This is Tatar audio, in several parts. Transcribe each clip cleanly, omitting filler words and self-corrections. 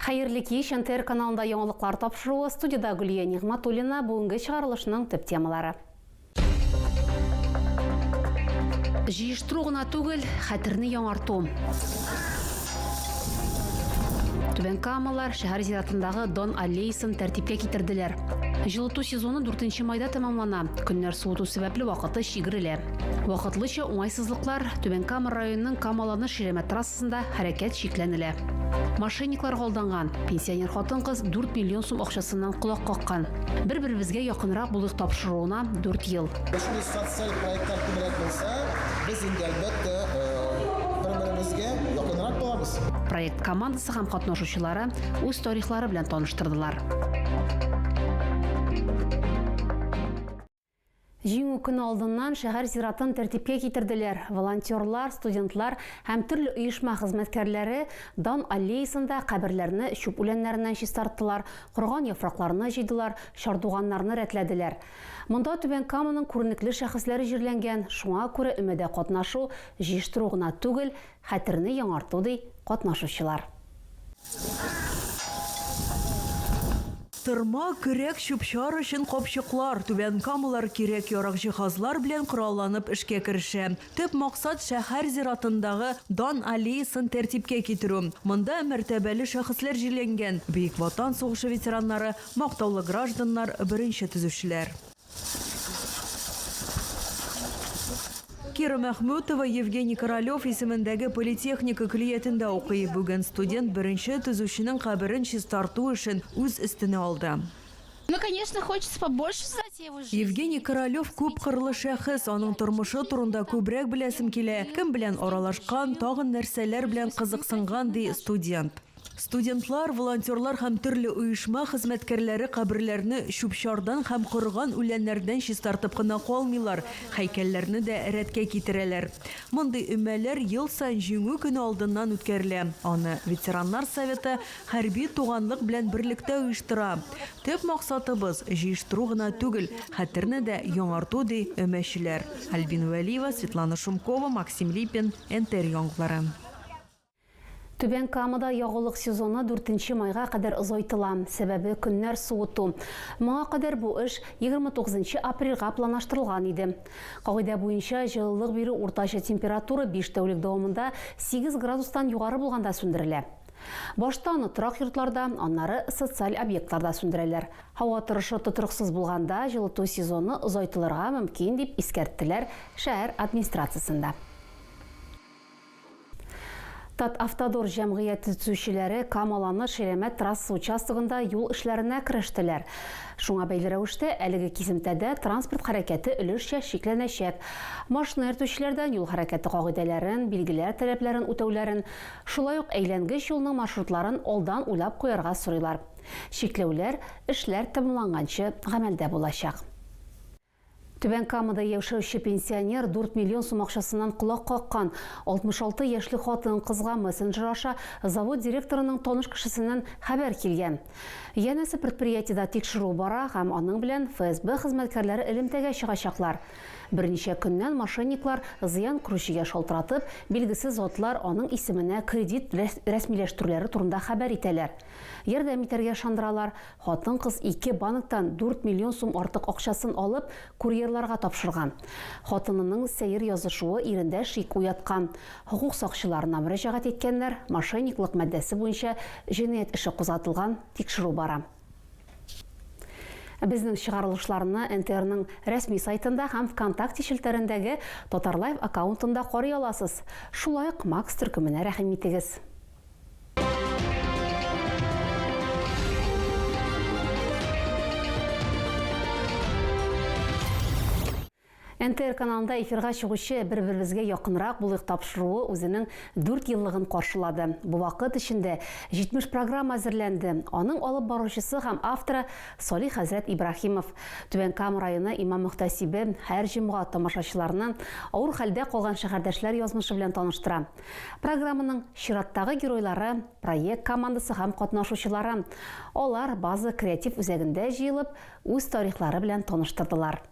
Хәерле кич, НТР каналында яңалыклар тапшыруы, студиядә Гөлия Нигъмәтуллина, бүгенге чыгарылышның төп темалары. Җыештыру гына түгел, хәтерне яңарту. Түбән Камалар шәһәр зиратындагы Дон аллеясын тәртипкә китерделәр. Җылыту сезоны 4 майда тәмамлана. Көннәр суыту сәбәпле вакыты чигерелә. Вакытлыча уңайсызлыклар Түбән Кама районының Камаланы Ширәмә трассасында хәрәкәт чикләнелә. Мошенникларга алданган пенсионер хатын-кыз 4 миллион сум акчасыннан колак каккан. Бер-беребезгә якынрак булыйк тапшыруына 4 ел. Шундый социаль проектлар күбрәк булса, без инде, әлбәттә, бер-беребезгә якынрак булабыз. Проект командасы һәм катнашучылары үз тарихлары белән таныштырдылар. Җиңү көне алдыннан шәһәр зиратын тәртипкә китерделәр. Волонтерлар, студентлар һәм төрле оешма хезмәткәрләре Дан аллеясында каберләрне чүп үләннәреннән чистарттылар, корыган яфракларны җыйдылар, чардуганнарны рәтләделәр. Монда Түбән Каманың күренекле шәхесләре җирләнгән, шуңа күрә өмәдә катнашу, җыештыру гына түгел, хәтерне яңарту, ди катнашучылар. Тырма, көрәк, чүп-чар өчен капчыклар, Түбән Камалар кирәк-ярак җиһазлар белән коралланып эшкә керешә. Төп максат, шәһәр зиратындагы Дан аллеясын тәртипкә китерү. Монда мәртәбәле шәхесләр җирләнгән, Бөек Ватан сугышы ветераннары, мактаулы гражданнар, беренче төзүчеләр. Кира Мәхмүтова Евгений Королев исемендәге политехника көллиятендә укый. Бүген студент беренче төзүченең каберен чистарту эшен үз өстенә алды. Ну, конечно, хочется побольше узнать о его жизни. Евгений Королев күпкырлы шәхес, аның тормышы турында күбрәк беләсем килә. Кем белән аралашкан, тагын нәрсәләр белән кызыксынган, ди студент. Студентлар, волонтерлар һәм төрле оешма хезмәткәрләре каберләрне чүп-чардан һәм корыган үләннәрдән чистартып кына калмыйлар, һәйкәлләрне дә рәткә китерәләр. Мондый өмәләр ел саен Җиңү көне алдыннан үткәрелә. Аны ветераннар советы хәрби туганлык белән берлектә оештыра. Төп максатыбыз, җыештыру гына түгел, хәтерне дә яңарту, ди өмәчеләр. Альбина Вәлиева, Светлана Шумкова, Максим Липин, НТР яңалыклары. Түбән Камада ягулык сезоны 4 майга кадәр озайтыла. Сәбәбе көннәр суыту. Моңа кадәр бу эш 29 апрельгә планлаштырылган иде. Кагыйдә буенча җылылык бирү уртача температура 5 тәүлек дәвамында 8 градустан югары булганда сүндерелә. Башта аны торак йортларда, аннары социаль объектларда сүндерәләр. Һава торышы тотрыксыз булганда җылыту сезоны озайтылырга мөмкин, дип искәрттеләр шәһәр администрациясендә. Татавтодор җәмгыяте төзүчеләре Камаланы Ширәмәт трасса участогында юл эшләренә керештеләр. Шуңа бәйле рәвештә әлеге кисемтәдә транспорт хәрәкәте өлешчә чикләнәчәк. Машина йөртүчеләрдән юл хәрәкәте кагыйдәләрен, билгеләр таләпләрен үтәүләрен, шулай ук әйләнгеч юлның маршрутларын алдан уйлап куярга сорыйлар. Чикләүләр эшләр тәмамланганчы гамәлдә булачак. Түбән Камада яшәүче пенсионер 4 миллион сум акчасыннан колак каккан. 66 яшьлек хатын-кызга мессенджер аша завод директорының таныш кешесеннән хәбәр килгән. Янәсе предприятиедә тикшерү бара һәм аның белән ФСБ хезмәткәрләре элемтәгә чыгачаклар. Берничә көннән мошенниклар зыян күрүчегә шалтыратып, билгесез затлар аның исеменә кредит рәсмиләштерүләре турында хәбәр итәләр. Ярдәм итәргә ышандыралар. Хатын-кыз ике банктан 4 миллион сум артык акчасын алып, курьерларга тапшырган. Хатынының сәер язышуы ирендә шик уяткан. Хокук сакчыларына мөрәҗәгать иткәннәр, мошенниклык маддәсе буенча җинаять эше кузгатылган, тикшерү бара. Безнең чыгарылышларны НТРның рәсми сайтында һәм ВКонтакте челтәрендәге Татарлайв аккаунтында карый аласыз. Шулай ук Макс төркеменә рәхим итегез. НТР каналында эфирга чыгучы Бер-беребезгә якынрак булыйк тапшыруы үзенең дүрт еллыгын каршылады. Бу вакыт эчендә 70 программа әзерләнде. Аның алып баручысы һәм авторы Салих хәзрәт Ибраһимов. Түбән Кама районы имам-мөхтәсибе һәр җомга тамашачыларны авыр хәлдә калган шәһәрдәшләр язмышы белән таныштыра. Программаның чираттагы геройлары, проект командасы һәм катнашучылары. Алар База креатив үзәгендә җыелып, үз тарихлары белән таныштырдылар.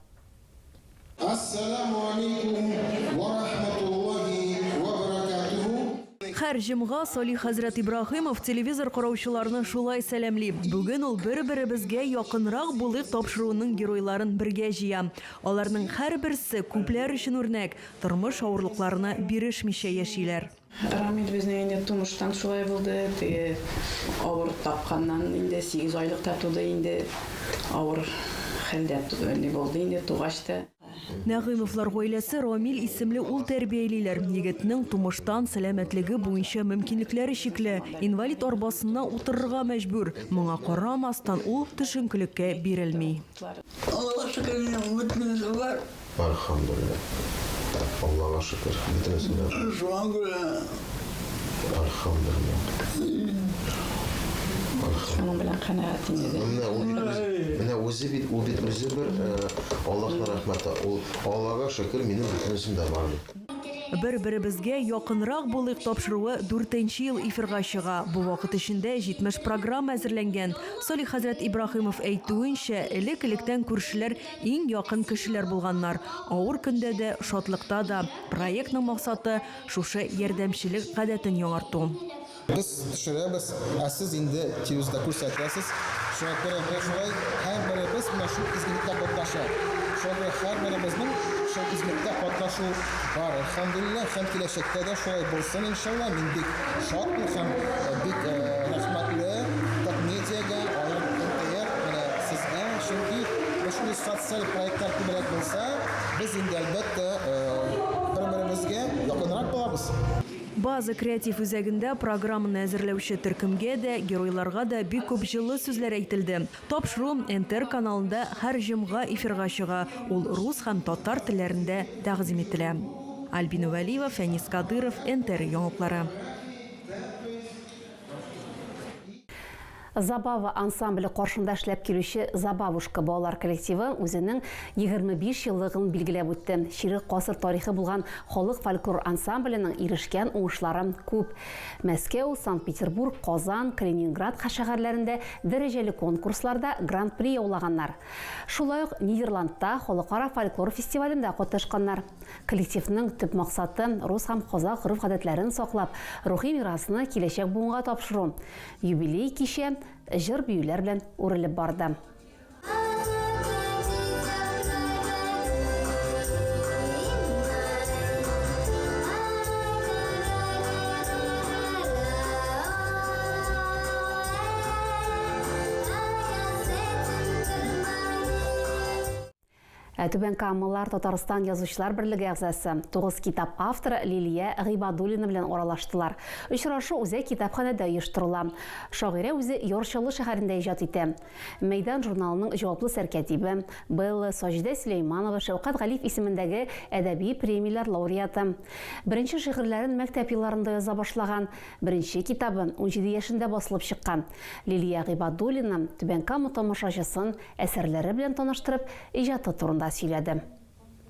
Әссәләмү алейкум вә рахматуллаһи вә бәрәкәтүһү. Һәр җомга Салих хәзрәт Ибраһимов телевизор караучыларны шулай сәламли. Бүген ул Бер-беребезгә якынрак булыйк тапшыруының геройларын бергә җыя. Аларның һәрберсе күпләр өчен үрнәк, тормыш авырлыкларына бирешмичә яшиләр. Рамил безнең инде тумыштан шулай булды. Теге авыр тапканнан инде 8 айлыкта туды инде. Авыр хәлдә ни булды инде тугач та. Нәгыймовлар гаиләсе Рамил исемле ул тәрбиялиләр. Егетнең тумыштан сәламәтлеге буенча мөмкинлекләре чикле, инвалид арбасына утырырга мәҗбүр. Моңа карамастан, ул төшенкелеккә бирелми. Аллага шөкер, минем бөтенесе бар. Әлхәмдүлилләһ. Аллага шөкер, бөтенесе дә. Шуңа күрә. Әлхәмдүлилләһ. Шуның белән канәгать инде. Менә ул бит үзе, менә үзе бит, ул бит үзе бер Аллаһның рәхмәте. Ул Аллага шөкер, минем бөтенесем дә бар ди. Бер-беребезгә якынрак булыйк тапшыруы дүртенче ел эфирга чыга. Бу вакыт эчендә 70 программа әзерләнгән. Салих хәзрәт Ибраһимов әйтүенчә, элек-электән күршеләр иң якын кешеләр булганнар. Авыр көндә дә, шатлыкта да. Проектның максаты, шушы ярдәмчелек гадәтен яңарту. Без төшерәбез, ә сез инде телевизорда күрсәтәсез. Шуңа күрә менә шулай һәрберебез менә шул изгелеккә катнаша. Шуңа күрә һәрберебезнең шул изгелектә катнашу бар. Әлхәмдүлилләһ, һәм киләчәктә дә шулай булсын, иншалла. Мин бик шатмын һәм бик рәхмәтле Татмедиага, аерым НТР, менә сезгә, чөнки менә шундый социаль проектлар күбрәк булса, без инде, әлбәттә, бер-беребезгә якынрак булабыз. База креатив үзәгендә программаны әзерләүче төркемгә дә, геройларга да бик күп җылы сүзләр әйтелде. Тапшыру НТР каналында һәр җомга эфирга чыга, ул рус һәм татар телләрендә тәкъдим ителә. Альбина Вәлиева, Фәнис Кадыйров, НТР яңалыклары. Забава ансамбле каршында эшләп килүче Забавушка балалар коллективы үзенең 25 еллыгын билгеләп үтте. Чирек гасыр тарихы булган халык фольклор ансамбленең ирешкән уңышлары күп. Мәскәү, Санкт-Петербург, Казан, Калининград шәһәрләрендә дәрәҗәле конкурсларда гран-при яулаганнар. Шулай ук Нидерландта халыкара фольклор фестивалендә катнашканнар. Коллективның төп максаты, рус һәм казак гореф-гадәтләрен саклап, рухи мирасны киләчәк буынга тапшыру. Юбилей кичә җыр-биюләр белән үрелеп барды. Ә Түбән Камалар Татарстан Язучылар берлеге әгъзасы, 9 китап авторы Лилия Гыйбадуллина белән аралаштылар. Очрашу үзәк китапханәдә оештырыла. Шагыйрә үзе Яр Чаллы шәһәрендә иҗат итә. Мәйдан журналының җаваплы сәркәтибе, Белла, Саҗидә Сөләйманова, Шәүкәт Галиев исемендәге әдәби премияләр лауреаты. Беренче шигырьләрен мәктәп елларында яза башлаган. Беренче китабы 17 яшендә басылып чыккан. Лилия Гыйбадуллина Түбән Кама тамашачысын Әсәрләре белән таныштырып, иҗаты турында сөйләде.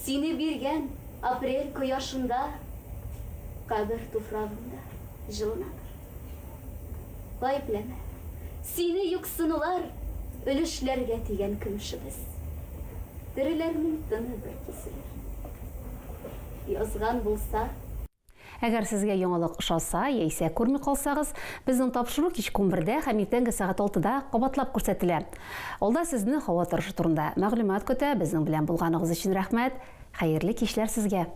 Сине биргән апрель кояшында Кабер туфрагым да җылынадыр. Гаепләмә, сине юксынулар Өлешләргә тигән көмешебез. Тереләрнең тыны бер киселер. Язган булса. Әгәр сезгә яңалык ошаса, яисә күрми калсагыз, безнең тапшыру кичке унбердә һәм иртәнге сәгать алтыда кабатлап күрсәтелә. Алда сезне һава торышы турында мәгълүмат көтә. Безнең белән булганыгыз өчен рәхмәт. Хәерле кичләр сезгә!